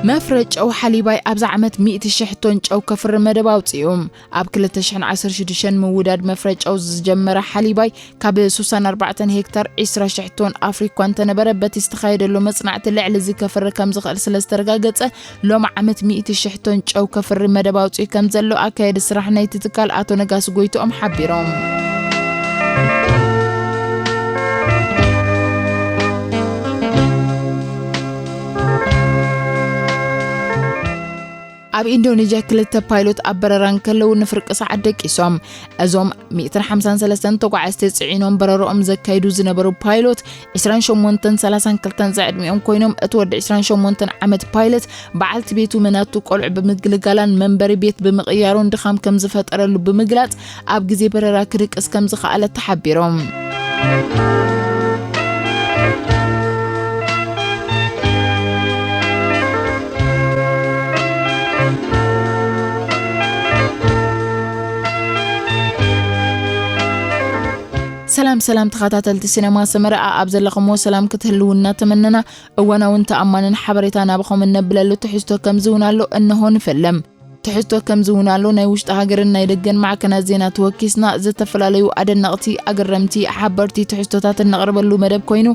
መፍረ ጨው ሓሊባይ ኣብዚ ዓመት ሚእቲ ሽሕ ቶን ጨው ከፍሪ መደብ ኣውጺኡ። ኣብ ክልተ ሽሕን ዓሰርተ ሽዱሽተን ምውዳድ መፍረ ጨው ዝጀመረ ሓሊባይ፣ ካብ ስሳን ኣርባዕተን ሄክታር ዕስራ ሽሕ ቶን ኣፍሪኳ እንተነበረ፣ በቲ ዝተኻየደሉ መጽናዕቲ ልዕሊ እዚ ከፍሪ ከም ዝኽእል ስለ ዝተረጋገጸ፣ ሎሚ ዓመት ሚእቲ ሽሕ ቶን ጨው ከፍሪ መደብ ኣውጺኡ ከም ዘሎ ኣካየዲ ስራሕ ናይቲ ትካል ኣቶ ነጋሲ ጎይትኦም ሓቢሮም። ኣብ ኢንዶኔዥያ ክልተ ፓይሎት ኣብ በረራ እንከለዉ ንፍርቂ ሰዓት ደቂሶም። እዞም ሚእትን ሓምሳን ሰለስተን ተጓዓዝቲ ጽዒኖም በረርኦም ዘካይዱ ዝነበሩ ፓይሎት፣ ዕስራን ሸሞንተን ሰላሳን ክልተን ዝዕድሚኦም ኮይኖም፣ እቲ ወዲ ዕስራን ሸሞንተን ዓመት ፓይለት በዓልቲ ቤቱ መናቱ ቆልዑ ብምግልጋላን መንበሪ ቤት ብምቕያሩን ድኻም ከም ዝፈጠረሉ ብምግላጽ፣ ኣብ ግዜ በረራ ክድቅስ ከም ዝኸኣለ ተሓቢሮም። ሰላም ሰላም ተኸታተልቲ ሲነማ ሰመረ፣ ኣብ ዘለኹሞ ሰላም ክትህልው እናተመነና፣ እዋናውን ተኣማንን ሓበሬታ ናባኹም እነብለሉ ትሕዝቶ ከምዚ እውን ኣሎ፣ እንሆ ንፈለም። ትሕዝቶ ከምዚ እውን ኣሎ። ናይ ውሽጢ ሃገርን ናይ ደገን ማዕከናት ዜና ተወኪስና፣ ዝተፈላለዩ ኣደነቕቲ፣ ኣገረምቲ፣ ሓበርቲ ትሕዝቶታት እነቕርበሉ መደብ ኮይኑ፣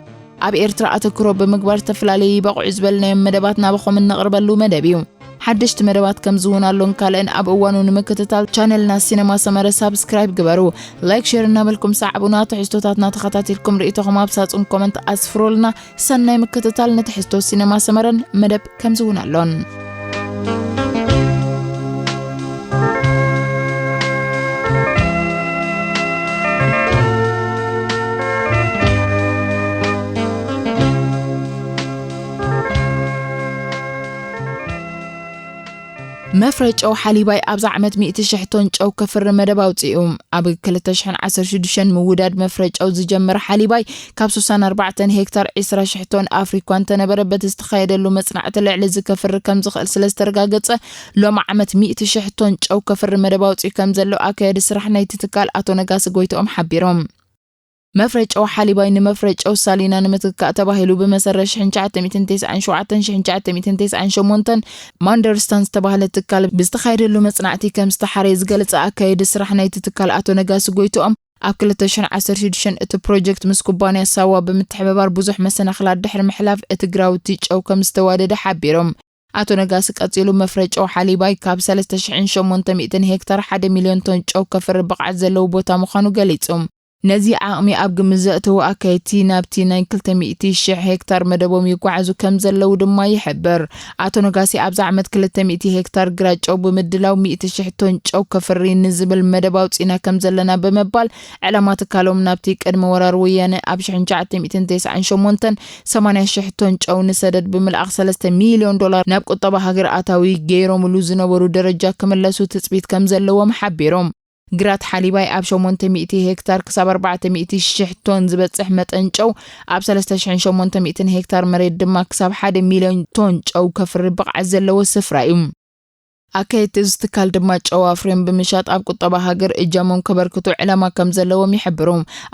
ኣብ ኤርትራ ኣተክሮ ብምግባር ዝተፈላለዩ ይበቕዑ ዝበልናዮም መደባት ናባኹም እነቕርበሉ መደብ እዩ። ሓደሽቲ መደባት ከምዚ እውን ኣሎን ካልእን ኣብ እዋኑ ንምክትታል ቻነልና ሲነማ ሰመረ ሳብስክራይብ ግበሩ። ላይክ፣ ሼር እናበልኩም ሰዓቡና። ትሕዝቶታትና ተኸታቲልኩም ርእይቶኹም ኣብ ሳጹን ኮመንት ኣስፍሩልና። ሰናይ ምክትታል። ንትሕዝቶ ሲነማ ሰመረን መደብ ከምዚ እውን ኣሎን። መፍረ ጨው ሓሊባይ ኣብዚ ዓመት ሚእቲ ሽሕ ቶን ጨው ከፍሪ መደብ ኣውጺኡ። ኣብ ክልተ ሽሕን ዓሰርተ ሽዱሽተን ምውዳድ መፍረ ጨው ዝጀመረ ሓሊባይ፣ ካብ ስሳን ኣርባዕተን ሄክታር ዕስራ ሽሕ ቶን ኣፍሪኳ እንተነበረ፣ በቲ ዝተኻየደሉ መጽናዕቲ ልዕሊ እዚ ከፍሪ ከም ዝኽእል ስለ ዝተረጋገጸ፣ ሎሚ ዓመት ሚእቲ ሽሕ ቶን ጨው ከፍሪ መደብ ኣውጺኡ ከም ዘሎ ኣካያዲ ስራሕ ናይቲ ትካል ኣቶ ነጋሲ ጎይትኦም ሓቢሮም። መፍረ ጨው ሓሊባይ ንመፍረ ጨው ሳሊና ንምትካእ ተባሂሉ ብመሰረት ሽሕን ትሽዓተ ሚእትን ተስዓን ሸውዓተን ሽሕን ትሽዓተ ሚእትን ተስዓን ሸሞንተን ማንደርስታን ዝተባህለ ትካል ብዝተኻየደሉ መጽናዕቲ ከም ዝተሓረየ ዝገለጸ ኣካያዲ ስራሕ ናይቲ ትካል ኣቶ ነጋሲ ጎይትኦም፣ ኣብ ክልተ ሽሕን ዓሰርተ ሽዱሽተን እቲ ፕሮጀክት ምስ ኩባንያ ሳዋ ብምትሕብባር ብዙሕ መሰናኽላት ድሕሪ ምሕላፍ እቲ ግራውቲ ጨው ከም ዝተዋደደ ሓቢሮም። ኣቶ ነጋሲ ቀጺሉ፣ መፍረ ጨው ሓሊባይ ካብ ሰለስተ ሽሕን ሸሞንተ ሚእትን ሄክታር ሓደ ሚልዮን ቶን ጨው ከፍሪ ብቕዓት ዘለዎ ቦታ ምዃኑ ገሊጹ። ነዚ ዓቕሚ ኣብ ግምት ዘእተዉ ኣካየድቲ ናብቲ ናይ ክልተ ሚእቲ ሽሕ ሄክታር መደቦም ይጓዓዙ ከም ዘለዉ ድማ ይሕብር። ኣቶ ነጋሲ፣ ኣብዚ ዓመት ክልተ ሚእቲ ሄክታር ግራት ጨው ብምድላው ሚእቲ ሽሕ ቶን ጨው ከፍሪ ንዝብል መደብ ኣውጺእና ከም ዘለና ብምባል፣ ዕላማ ትካሎም ናብቲ ቅድሚ ወራር ወያነ ኣብ ሽሕን ትሽዓተ ሚእትን ተስዓን ሸሞንተን ሰማንያ ሽሕ ቶን ጨው ንሰደድ ብምልኣኽ ሰለስተ ሚልዮን ዶላር ናብ ቁጠባ ሃገር ኣታዊ ገይሮምሉ ዝነበሩ ደረጃ ክምለሱ ትጽቢት ከም ዘለዎም ሓቢሮም። ግራት ሓሊባይ ኣብ ሸሞንተ ሚእቲ ሄክታር ክሳብ ኣርባዕተ ሚእቲ ሽሕ ቶን ዝበጽሕ መጠን ጨው፣ ኣብ ሰለስተ ሽሕን ሸሞንተ ሚእትን ሄክታር መሬት ድማ ክሳብ ሓደ ሚልዮን ቶን ጨው ከፍሪ ብቕዓት ዘለዎ ስፍራ እዩ። ኣካየድቲ እዚ ትካል ድማ ጨው ኣፍርዮም ብምሻጥ ኣብ ቁጠባ ሃገር እጃሞም ከበርክቱ ዕላማ ከም ዘለዎም ይሕብሩ።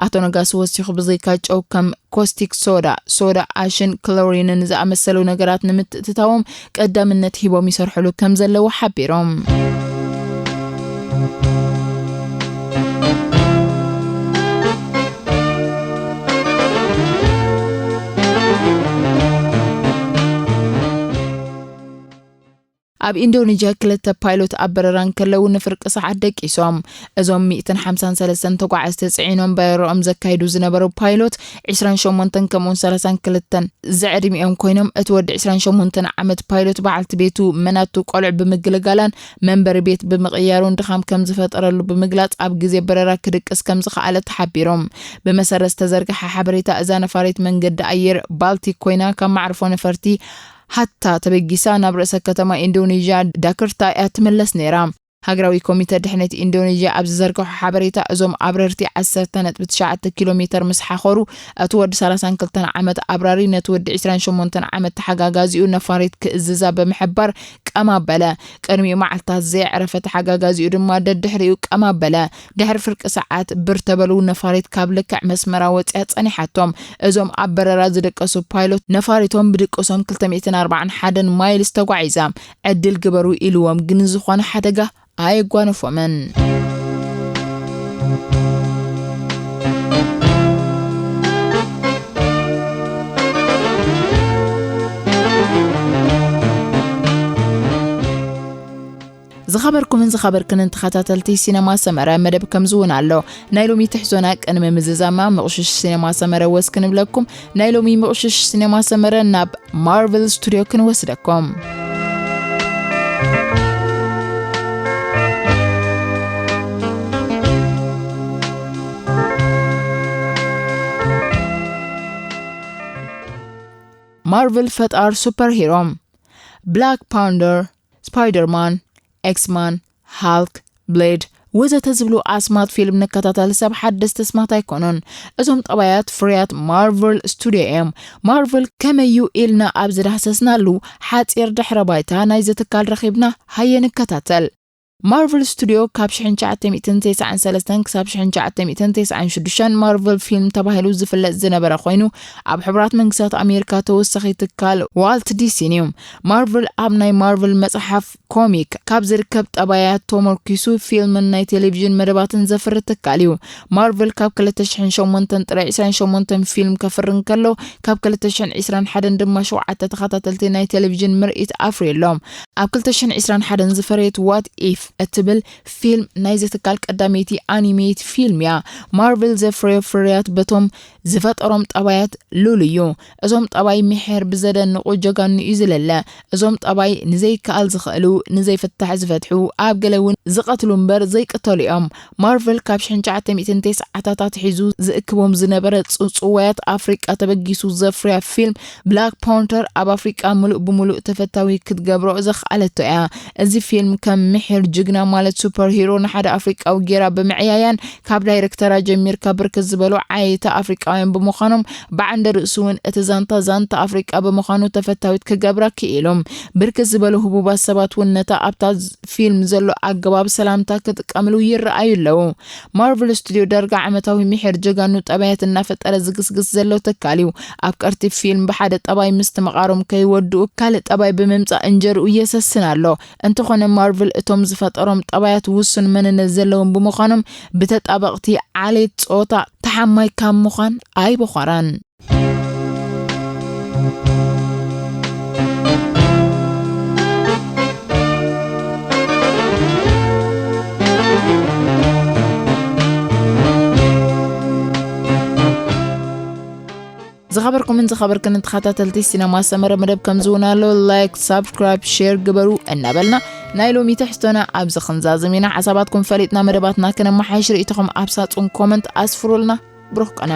ኣቶ ነጋሲ ወሲኹ፣ ብዘይካ ጨው ከም ኮስቲክ ሶዳ፣ ሶዳ ኣሽን ክሎሪንን ዝኣመሰሉ ነገራት ንምትእትታዎም ቀዳምነት ሂቦም ይሰርሕሉ ከም ዘለዉ ሓቢሮም። ኣብ ኢንዶኔዥያ ክልተ ፓይሎት ኣብ በረራ እንከለዉ ንፍርቂ ሰዓት ደቂሶም። እዞም ሚእትን ሓምሳን ሰለስተን ተጓዓዝቲ ጽዒኖም በረራኦም ዘካይዱ ዝነበሩ ፓይሎት፣ ዕስራን ሸሞንተን ከምኡውን ሰላሳን ክልተን ዝዕድሚኦም ኮይኖም፣ እቲ ወዲ ዕስራን ሸሞንተን ዓመት ፓይሎት በዓልቲ ቤቱ መናቱ ቆልዑ ብምግልጋላን መንበሪ ቤት ብምቕያሩን ድኻም ከም ዝፈጠረሉ ብምግላጽ፣ ኣብ ግዜ በረራ ክድቅስ ከም ዝኸኣለ ተሓቢሮም። ብመሰረት ዝተዘርግሐ ሓበሬታ፣ እዛ ነፋሪት መንገዲ ኣየር ባልቲክ ኮይና፣ ካብ መዕርፎ ነፈርቲ ሃታ ተበጊሳ ናብ ርእሰ ከተማ ኢንዶኔዥያ ዳክርታ እያ ትምለስ ነይራ። ሃገራዊ ኮሚተ ድሕነት ኢንዶኔዥያ ኣብ ዝዘርግሖ ሓበሬታ፣ እዞም ኣብረርቲ ዓሰርተ ነጥቢ ትሽዓተ ኪሎ ሜተር ምስ ሓኸሩ፣ እቲ ወዲ ሰላሳን ክልተን ዓመት ኣብራሪ ነቲ ወዲ ዒስራን ሸሞንተን ዓመት ተሓጋጋዚኡ ነፋሪት ክእዝዛ ብምሕባር ቀም ኣበለ። ቅድሚኡ መዓልታት ዘየዕረፈ ተሓጋጋዚኡ ድማ ደድሕሪኡ ቀም ኣበለ። ድሕሪ ፍርቂ ሰዓት ብር ተበሉ ነፋሪት ካብ ልክዕ መስመራ ወፂኣ ጸኒሓቶም። እዞም ኣብ በረራ ዝደቀሱ ፓይሎት ነፋሪቶም ብድቀሶም ክልተ ሚእትን ኣርባዓን ሓደን ማይልስ ተጓዒዛ። ዕድል ግበሩ ኢልዎም፣ ግን ዝኾነ ሓደጋ ኣየጓነፎምን። ዝኸበርኩምን ዝኸበርክንን ተኸታተልቲ ሲነማ ሰመረ፣ መደብ ከምዚ እውን ኣሎ። ናይ ሎሚ ትሕዞና ቅድሚ ምዝዛምና፣ ምቕሽሽ ሲነማ ሰመረ ወስ ክንብለኩም። ናይ ሎሚ ምቕሽሽ ሲነማ ሰመረ ናብ ማርቨል ስቱድዮ ክንወስደኩም። ማርቨል ፈጣር ሱፐር ሂሮ፣ ብላክ ፓንደር፣ ስፓይደርማን፣ ኤክስማን፣ ሃልክ፣ ብሌድ ወዘተ ዝብሉ ኣስማት ፊልም ንከታተሊ ሰብ ሓደስቲ ኣስማት ኣይኮኑን። እዞም ጠባያት ፍርያት ማርቨል ስቱድዮ እዮም። ማርቨል ከመይ እዩ ኢልና ኣብ ዝዳህሰስናሉ፣ ሓጺር ድሕረ ባይታ ናይዚ ትካል ረኺብና። ሃየ ንከታተል። ማርቨል ስቱድዮ ካብ ሽሕን ትሽዓተ ሚእትን ተስዓን ሰለስተን ክሳብ ሽሕን ትሽዓተ ሚእትን ተስዓን ሽዱሽተን ማርቨል ፊልም ተባሂሉ ዝፍለጥ ዝነበረ ኮይኑ፣ ኣብ ሕቡራት መንግስታት ኣሜሪካ ተወሳኺ ትካል ዋልት ዲስኒ እዩ። ማርቨል ኣብ ናይ ማርቨል መጽሓፍ ኮሚክ ካብ ዝርከብ ጠባያት ተመርኪሱ ፊልምን ናይ ቴሌቪዥን መደባትን ዘፍሪ ትካል እዩ። ማርቨል ካብ ክልተ ሽሕን ሸሞንተን ጥራይ ዒስራን ሸሞንተን ፊልም ከፍሪ እንከሎ፣ ካብ ክልተ ሽሕን ዒስራን ሓደን ድማ ሸውዓተ ተኸታተልቲ ናይ ቴሌቪዥን ምርኢት ኣፍርዩ ኣሎ። ኣብ ክልተ ሽሕን ዒስራን ሓደን ዝፈረየት ዋት ኢፍ እትብል ፊልም ናይዚ ትካል ቀዳመይቲ ኣኒሜት ፊልም እያ። ማርቨል ዘፍረዮ ፍርያት በቶም ዝፈጠሮም ጠባያት ልኡል እዩ። እዞም ጠባይ ምሒር ብዘደንቑ ጀጋኑ እዩ ዝለለ። እዞም ጠባይ ንዘይከኣል ዝኽእሉ፣ ንዘይፍታሕ ዝፈትሑ፣ ኣብ ገለ እውን ዝቐትሉ እምበር ዘይቅተሉ እዮም። ማርቨል ካብ ሽሕን ትሽዓተ ሚእትን ተስዓታት ኣትሒዙ ዝእክቦም ዝነበረ ጽውጽዋያት ኣፍሪቃ ተበጊሱ ዘፍርያ ፊልም ብላክ ፓንተር ኣብ ኣፍሪቃ ምሉእ ብምሉእ ተፈታዊ ክትገብሮ ዘኽኣለቶ እያ። እዚ ፊልም ከም ምሒር ጅግና ማለት ሱፐር ሂሮ ንሓደ ኣፍሪቃዊ ጌራ ብምዕያያን ካብ ዳይሬክተራ ጀሚርካ ብርክት ዝበሉ ዓየይቲ ኣፍሪቃውያን ብምዃኖም ብዓንደ ርእሱ እውን እቲ ዛንታ ዛንታ ኣፍሪቃ ብምዃኑ ተፈታዊት ክገብራ ክኢሉ። ብርክት ዝበሉ ህቡባት ሰባት እውን ነታ ኣብታ ዝ-፣ ፊልም ዘሎ ኣገባብ ሰላምታ ክጥቀምሉ ይረኣዩ ኣለዉ። ማርቨል ስቱድዮ ዳርጋ ዓመታዊ ምሒር ጀጋኑ ጠባያት እናፈጠረ ዝግስግስ ዘሎ ትካል እዩ። ኣብ ቀርቲ ፊልም ብሓደ ጠባይ ምስቲ መቓሮም ከይወድኡ ካልእ ጠባይ ብምምጻእ እንጀርኡ የሰስን ኣሎ። እንተኾነ ማርቨል እቶም ዝፈጠሮም ጠባያት ውሱን መንነት ዘለዎም ብምዃኖም ብተጣበቕቲ ዓሌት ጾታ ተሓማይ ካብ ምዃን ኣይበኾረን። ዝኸበርኩምን ዝኸበርክን ተኸታተልቲ ሲነማ ሰመረ፣ መደብ ከምዚ እውን ኣሎ። ላይክ፣ ሳብስክራይብ፣ ሼር ግበሩ እናበልና ናይ ሎሚ ትሕዝቶና ኣብዚ ክንዛዝም ኢና። ሓሳባትኩም ፈሊጥና መደባትና ክነመሓይሽ ርእይቶኹም ኣብ ሳጹን ኮመንት ኣስፍሩልና። ብሩኽ ቀነ።